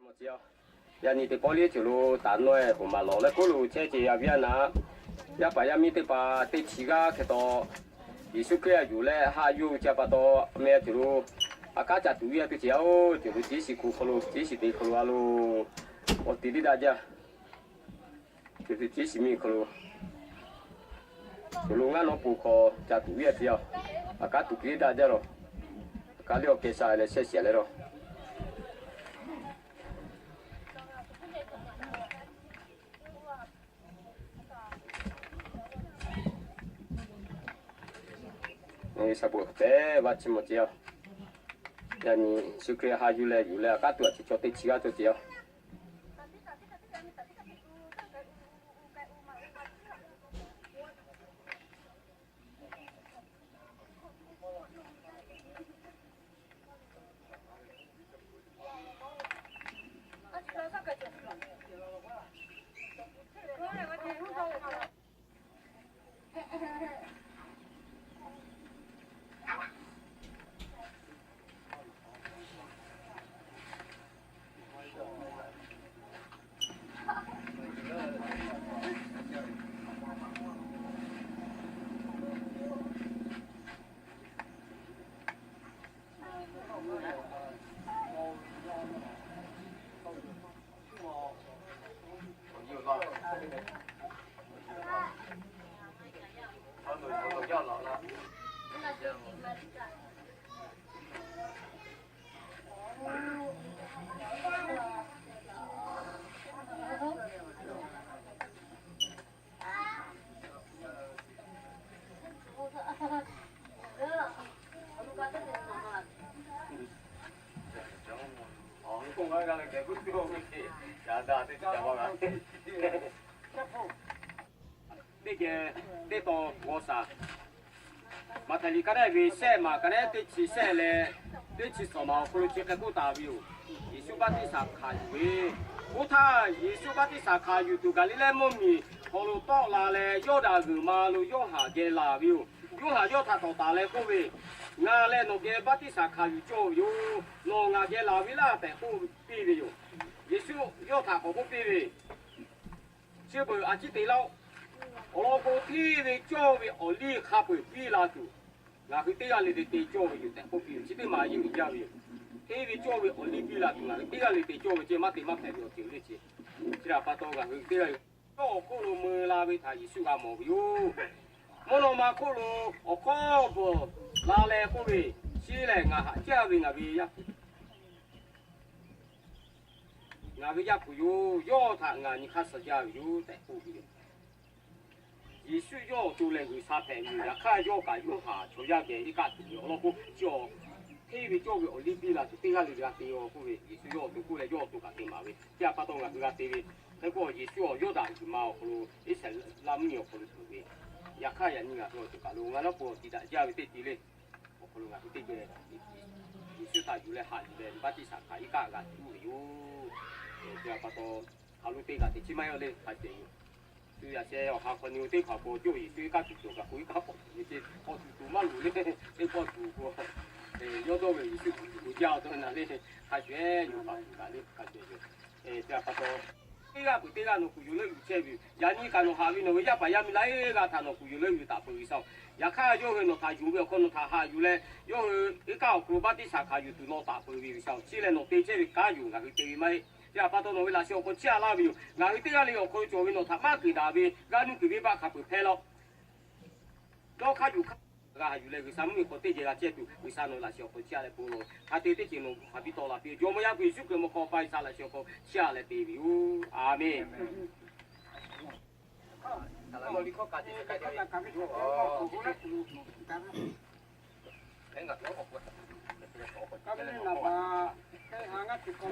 Yaꞈ nyi teˇ pawˆ liˇ ceuˬ lo taˍ naweh hoꞈ maˍ lawˬ leh k'oˆ lo chehˇ ce yaˇ viˉ yaˇ naꞈ, yaˇ paˍ yaˇ miˇ teˇ hpaˍ teˇ chi g'aˇ hk'e taw, Yeˍsuˆ Hkriꞈ htaꞈ yuˬ leh haꞈ yuˬ ce pa taw, meh ceuˬ lo a kanˉ ca tuꞈ viˉ yaˇ teˇ ceuˬ yaˇ oˬ, ceuˬ lo ciˉ shiˍ hk'aw lo, ciˉ shiˍ te hk'aw lo a lo, awˬ te liˇ daꞈ jaˇ. Ceuˬ te ciˉ shiˍ miˬ hk'aw lo, ceuˬ lo ngaˇ nawˉ po hk'aw ca tuꞈ viˉ yaˇ teˇ yaˇ, a kanˉ tuꞈ hk'e liˇ daꞈ jaˇ lawˬ. A kanˉ liˇ awˬ keh sha leh shehˆ shiˍ leh lawˬ. Sha bo pehˉ vaˇ chi mawˬ ce yaˇ. Yaꞈ nyi Yeˍsuˆ Hkriꞈ haꞈ yuˬ leh yuˬ leh a kanˉ tuꞈ a chi chaw teˇ chi g'aˇ cawˬ ce yaˇ. Teˇ geh teˇ taw g'aw shaˍ. Maꞈhtehˍ liꞈ ka naˉ ve shehˆ maˬ ka naˉ teˇ chi shehˆ leh teˇ chi suhˍ maˬ awˬ hk'aw lo chi hk'e k'oˆ taˍ ve yoˬ. Yeˍsuˆ baˆtiˆsaˬ hkanˍ yuˬ ve, oˇ htaˇ Yeˍsuˆ baˆtiˆsaˬ hkanˍ yuˬ tuˬ Gaˍliˍlehˇ mvuhˇmiˬ hk'aw lo tawˆ la leh, Yawˇdanˍ g'uiˬ ma lo Yoˇhanˬ geh laˬ ve yoˬ. Yoˇhanˬ yawˇ htaꞈ tawˍ taˍ leh k'oˆ ve, Ngaˬ lehˬ nawˬ geh baˆtiˆsaˬ hkanˍ yuˬ cawˇ ve yoˬ. Nawˬ ngaˬ geh laˬ ve laˇ tehꞈ k'oˆ piˇ ve yoˬ. Yeˍsuˆ yawˇ htaꞈ k'awꞈ k'oˆ piˇ ve, Chi beuꞈ a ciˉ te laˇ-oˆ. Awˬ lawn k'o, hteˇ ve cawˇ ve awˬ liˇ hk'a peu-eˬ piˇ la tuˬ, ngaˬ hui teˇ g'aˇ le le te cawˇ ve yoˬ tehꞈ k'oˆ piˇ ve, chi teˇ maˬ yeˇ uiˍ jaˇ ve yoˬ. Hteˇ ve cawˇ ve awˬ liˇ piˇ la tuˬ, ngaˬ hui teˇ g'aˇ le te cawˇ ve ceh maˇ te maˇ hpehꞈ ve awˬ ceuˬ le ce. Chi htaꞈ pa taw, ngaˬ hui teˇ g'aˇ le cawˇ awˬ hk'oˆ lo meu la ve htaꞈ Yeˍsuˆ g'a mawˬ ve yoˬ. Mvuhˇ naw ma hk'oˆ lo awˬ hkawˇ bvuhˬ la leh k'oˆ ve, Chi lehˬ ngaˬ haꞈ jaˇ ve ngaˬ ve yaˇ Ngaˬ ve Yaˇ hpu yoˬ. Yawˇ htaꞈ ngaˬ nyi hk'aˇ suh jaˇ ve yoˬ tehꞈ k'oˆ ve yoˬ. Yeˍsuˆ yawˇ awˬ to lehˬ G'uiˬsha hpehꞈ ve yoˬ. Yaꞈ hk'aˇ, yawˇ kaꞈ Yoˇhanˬ chaw yaˇ geh iˉ kaˆ tuˬ ve awˬ lawn k'o, chi awˬ hteˇ ve cawˇ ve awˬ liˇ piˇ la tuˬ teˇ g'aˇ le le g'a te-o k'oˆ ve, Yeˍsuˆ yawˇ awˬ to k'oˆ leh yawˇ awˬ to kaꞈ te maˍ ve. Chi htaꞈ pa taw ngaˬ hui g'a te ve, hk'e k'o Yeˍsuˆ awˬ Yawˇdanˍ g'uiˬ ma awˬ hk'aw lo Iˉsaˍreˍlaˆ mvuhˇmiˬ awˬ hk'aw lo tuˬ ve, yaꞈ hk'aˇ yaꞈ nyi ngaˬ hui awˬ to kaꞈ lo ngaˬ lawˉ k'o tiꞈ daꞈ jaˇ ve teˇ ceuˬ le. Awˬ hk'aw lo ngaˬ hui teˇ geh Yeˍsuˆ htaꞈ yuˬ leh haꞈ yuˬ leh baˆtiˆsaˬ hkanˍ iˉ kaˆ g'a tuˬ ve yoˬ. Chi htaꞈ pa taw, hk'aˬ lo te kaꞈ teꞈ chiˉ maˇ heˆ le hk'a ceh yoˬ. Shu yaꞈ sheh awˬ ha hk'aw nyi-o teˇ hpaˍ k'o, cawˇ Yeˍsuˆ iˉ kaˆ tuˬ cawˬ kaꞈ k'o, iˉ kaˆ k'awꞈ tuˬ ve ce, k'awꞈ tuˬ tuˬ maˇ loˍ le. Teˇ pawˆ tuˬ k'o, yawˇ dawˇ ve Yeˍsuˆ tuˬ tuˬ k'o jaˇ-o tawˇ na le. Hk'a shuˍ-eˬ yoˬ, hpaˍ tuˬ kaꞈ le hk'a ceh yoˬ. Chi htaꞈ pa taw, teˇ g'aˇ peuˬ teˇ g'aˇ nawˬ kuˬ yuˬ leuˆ yuˬ chehˇ ve yoˬ. Yaꞈ nyi kaꞈ nawˬ haꞈ ve nawˬ ve yaˇ paˍ yaˇ miˇ laiˉ g'aˇ htaꞈ nawˬ kuˬ yuˬ leuˆ yuˬ taˍ peuˬ G'uiˬsha-oˬ. Yaꞈ hk'aˇ, yawˇ hui nawˬ htaꞈ yonˍ ve awˬ hk'aw nawˬ htaꞈ haꞈ yuˬ leh, yawˇ hui iˉ kaˆ awˬ hk'aw lo baˆtiˆsaˬ hkanˍ yuˬ tuˬ nawˬ taˍ peuˬ ve G'uiˬsha-oˬ. Chi lehˬ nawˬ te chehˇ ve kanˉ yoˬ. Ngaˬ hui te ve maˇ heˆ. Chi htaꞈ pa taw nawˬ ve laꞈ sheh awˬ hk'aw chiˇ aꞈ laˇ ve yoˬ. Ngaˬ hui teˇ g'aˇ le awˬ hk'aw lo cawˬ ve nawˬ htaꞈ maˇ keunˍ daꞈ ve g'aˇ nuˇ kuiˬ venˇbaˆ hk'a peuˬ hpehˇ laˇ-oˆ. Dawˇ hk'aˇ yuˬ hk'aˇ g'a haꞈ yuˬ leh G'uiˬsha mvuhˇmiˬ hk'aw teˇ geh g'a chehˇ tuˬ, G'uiˬsha nawˬ laꞈ sheh awˬ hk'aw chiˇ aꞈ leh bon lawˬ. Hk'a te teˇ ceuˬ nawˬ hk'aˬ biˇ tawˆ la piˇ, Jawˇmawˇ Yaˇ hpu Yeˍsuˆ Hkriꞈ mawˇ hk'aw pa G'uiˬsha laꞈ sheh awˬ hk'aw chiˇ aꞈ leh te ve yoˬ. Aˬmenˍ.